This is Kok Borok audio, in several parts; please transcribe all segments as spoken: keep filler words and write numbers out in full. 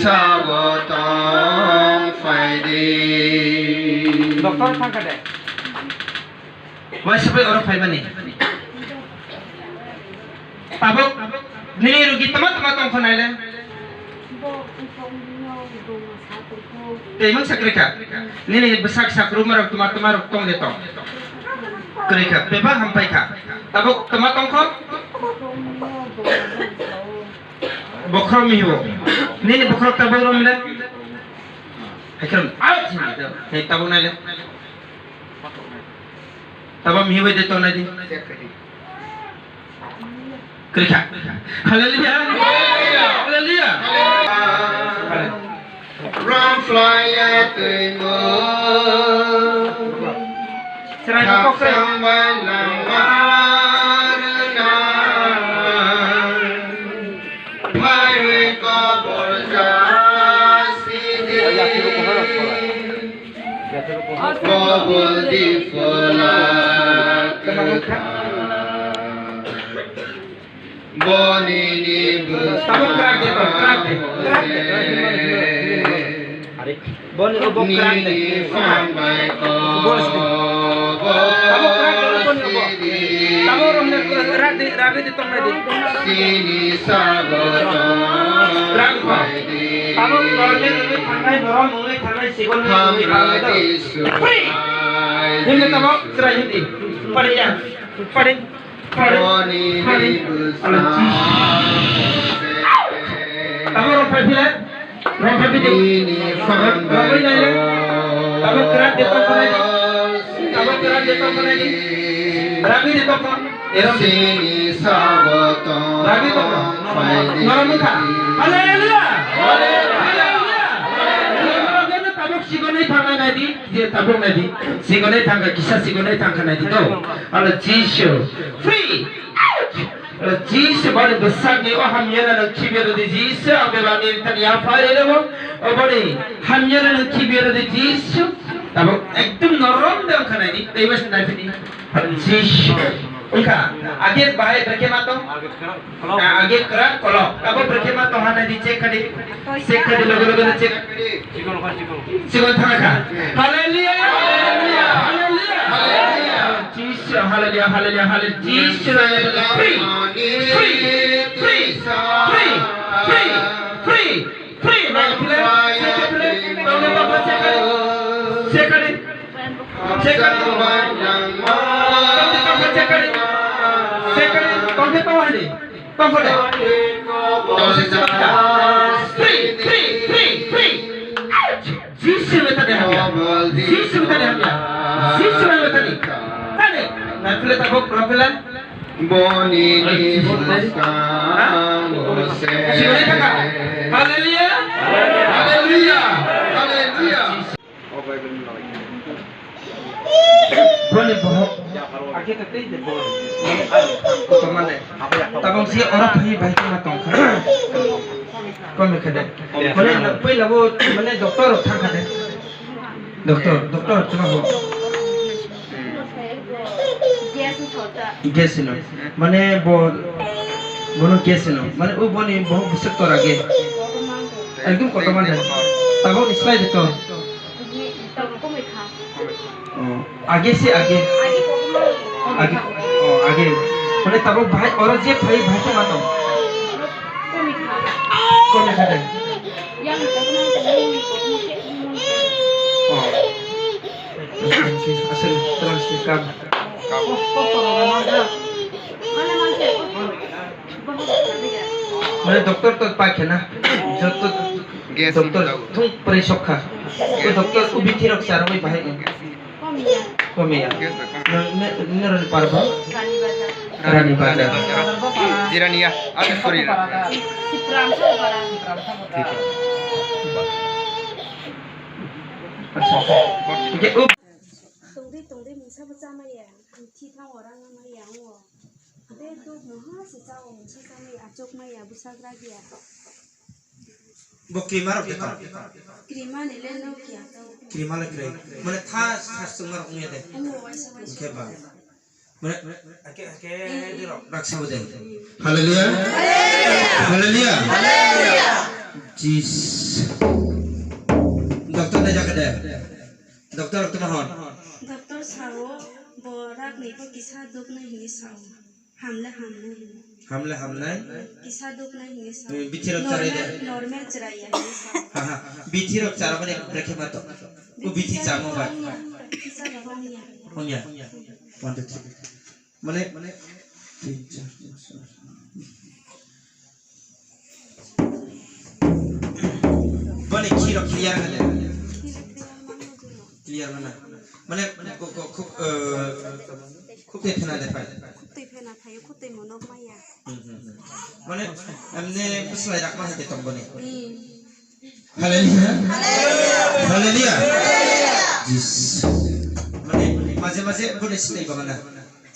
Sabotong phaidi. Doctor thangkha de. Waisa bai oro phaimani. Tabuk nini rugi tama tama tongkha naile. Tei mangsa kwrwikha. Nini bwsak sak ruma rok tuma tuma rok tong de tong. Kwrwikha. Bebak hampai kha. Tabuk tama tongkha. Bokhorok mihibo. Nini bokhorok tabuk romle. Hai khe rom. Ai, thini do. Hei, tabuk naile. Tabuk mihibo de to naidi. Kwrwikha. Hallelujah. Hallelujah. Ram flaya twi mo. Chwrai kok se. Thapsang bai langma rwna. Phaiwi kobor jasidi. Kobor di phola kwthar. Boni ni bwsa. Tamo kwrak de, kwrak de, kwrak de. Boni obo kwrak de. Nini phambai ko. Tamo kwrak de, boni obo. Tamo romne kwrak de, ragwi de, tongrai de. Sini sabo. Kwrak pha. Tamo romne romne thangnai, norom romne thangnai, sigon romne romne thangnai. Free. Hindi tamo, try hindi. Pade ya. Pade. Tamo rong phai phila, rong phai phidi. Rong phai nai le. Tamo kwrak de tong phai di. Tamo kwrak de tong phai di. Ragwi de tong phai. Erong. Ragwi tong phai. Norok mukha. Hallelujah. Hallelujah. Hallelujah. Tamo sigonai thangnai nai di. Je tabuk nai di, sigonai thangkha, kisa sigonai thangkha nai di to. Alo Jisu. Free. Alo Jisu bani bwsakni o hamyana nang khibiya rwdi Jisu, ang bebani tani ya phai rwmo. O bani hamyana nang khibiya rwdi Jisu. Tabuk ekdom norom de wngkha nai di, tei bas nai phini. Alo Jisu. Wngkha, age bahai brekhe ma tong? Ah, age kwrak kolok. Abo brekhe ma tong hanai di check khadi. Check khadi logo logo no check. Chikon thangkha. Hallelujah. Hallelujah. Hallelujah. Jesus, hallelujah, hallelujah, hallelujah. Jesus, hallelujah. Free. Free. Free. Free. Free. Free. Free. Check khadi. Check khadi. Sekali. Tongkhe tongkhe sekali. Sekali. Tongkhe tongkhe ni. Tongkhe de. Tongkhe sekali. Free, free, free, free. Jisu meta de hamya. Jisu meta de hamya. Jisu meta de. Tade. Nafile tabok nafile. Boni ni buskang se. Hallelujah. Hallelujah. Hallelujah. Boni bohok. Ake to tei de boni. Kotorma le. Tabang si ora phai bai kama tongkha. Komi khade. Boni na pui labo mane doctor thang khade. Doctor, doctor chuma bo. Gas no. Mane bo bono gas no. Mane o boni bohok bwswk tora ge. Ekdom kotorma le. Tabang ni slai de to. Tong komoi kha. Oh, age se age. Age kokomoi. Age. Oh, age. Mane tabok bahai oro je phai bahai khe ma tong. Komoi kha. Komoi kha de. Yang kokomoi, kokomoi, kokomoi. Oh. Asal terang sih kam. Kosto, kosto, kosto. Mana manse, kosto. Mane doctor to pa khena, joto gas doctor ni thung pore sokha. O doctor ubi thirok sa rwi bahai. Komiya. Gas ba kami. Ne, ne, ne rani parba? Rani Bazar. Rani Bazar. Jirania. Acha sorry. Sipram Sipara. Thik hai. Acha. Oke, up. Tongdi tongdi mungsa bo chamaya. Thithang orang maya ngo. Tei tuk moha se chao mungsa chamaya achuk maya bwsak ragya. Bo krima rok de tong. Krima ni le no kya to. Krima le kre. Mane tha sar sung mar ungya de. Omo waisa waisa. Oke ba. Mane ake ake de rok rak sabo de. Hallelujah. Hallelujah. Hallelujah. Jis. Doctor nai jaga de. Doctor, doctor hon. Doctor sao, bo rak ni bo kisa duk nai hini sao. Hamle hamnai. Hamle hamnai? Kisa duk nai hini sao. Eh, bithi rok charai de. Normal, normal chwrai ya hini sao. Ha, ha. Bithi rok charamani brekhe ma to. O bithi chamo ba. Kisa ba hong ya. Hong ya. One, two, three. Mane, mane, tin, char, panch, char. Boni khirok clear hale. Clear mana? Mane, ko, ko, khub, eh, khub te phena de phai. Khub te phena phai, khub te monok maya. Hmm, hmm, hmm. Mane, emne bwslai rakma hai te tong boni. Hmm. Hallelujah. Hallelujah. Jis. Mane, maje maje boni sitei bagana.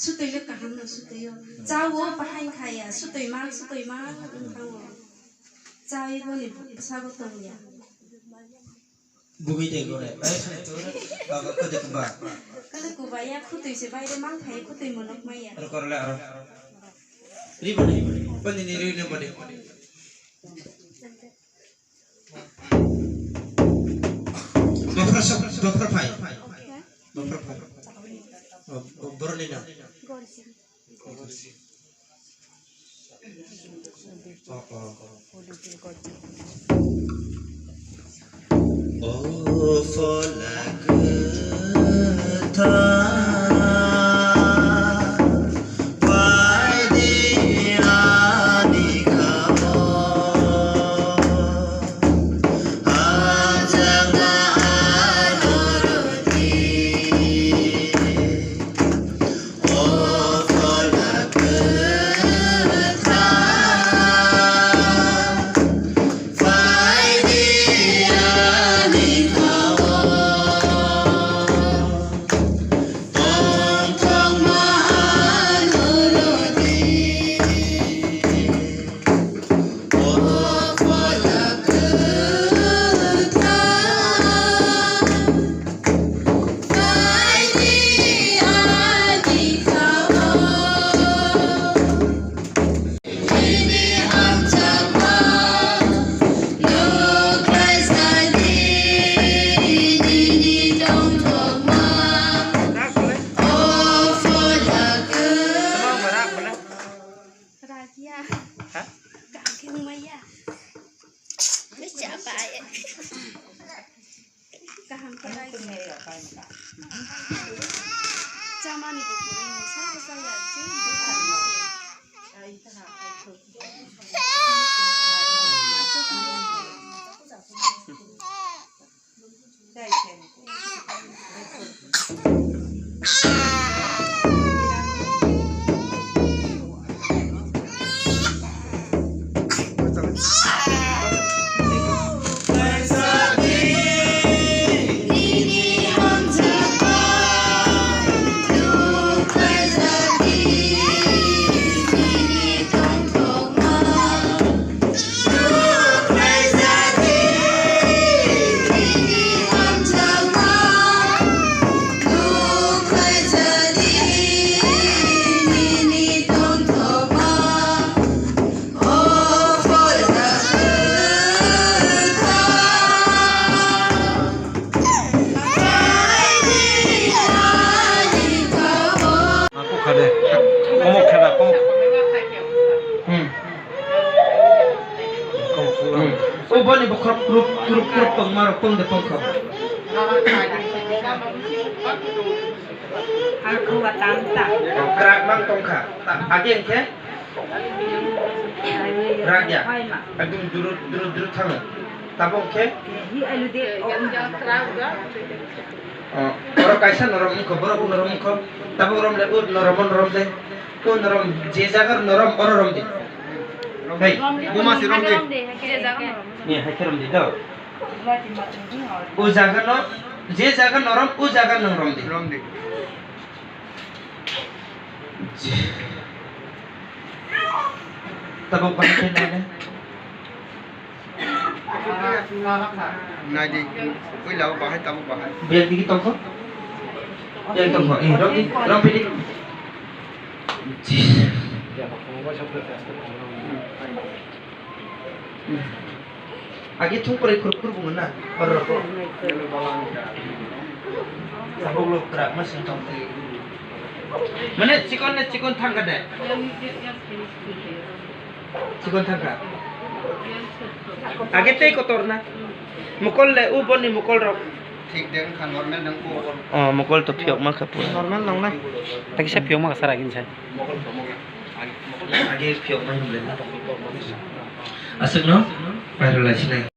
Sutoi le kaham no sutoi o. Chao bahai khaya, sutoi ma, sutoi ma wngkha o. Chai boni bwsago tongya. Bugui de gore. Ai, baba ko de ba. Kale kubaya khutoi se baire mang khai khutoi monok maya. Aro korle aro. Ri bani. Bani ni ri ne bani. Bafra sab, bafra phai. Bafra phai. Oh, oh, boroni na. Oh, oh. Oh, phola kwthar. Ragia. Ha? Kangkeng maya. Siapa ya? Kaham khe bai. Chamani bo kwrwi no sa sa ya, je bo. Ako kha de. Komo khe da, komo. Hmm. Komo khe. Hmm. O boni bokhorok krup, krup, krup tongma rok tong de tong kha. Ang khuwa tang ta. Krak mang tong kha. Ta, age khe? Ragya. Ekdom duru, duru, duru thango. Tabok khe? Oh, oro kaisa norom wngkho, borok norom wngkho. Tabok rom le, o norom, o norom le. O norom, je jaga norom, oro rom di. Hei. Buma si rom di. Ni, hai khe rom di, do. O jaga no, je jaga norom, o jaga nwng rom di. Rom di. Tabok bahai khe nai nai. Nai di, puila o bahai, tabok bahai. Biyang digi tongkho? Biyang tongkho, eh, rok di, rok pili. Ji. Hmm. Agi thung pore khur khur bungo na, horror ko. Sabuk lo krak ma sing tong. Mane chikon ne chikon thang ka de. Chikon thang ka. Age tei kotor na. Mukol le u boni mukol rok. Thik deng kha normal nang ko. Oh, mukol to phiyok ma kha pura. Normal nang na. Taki sa phiyok ma ka sara gin sai. Age phiyok ma himle. Asuk no? Pairo lai sinai.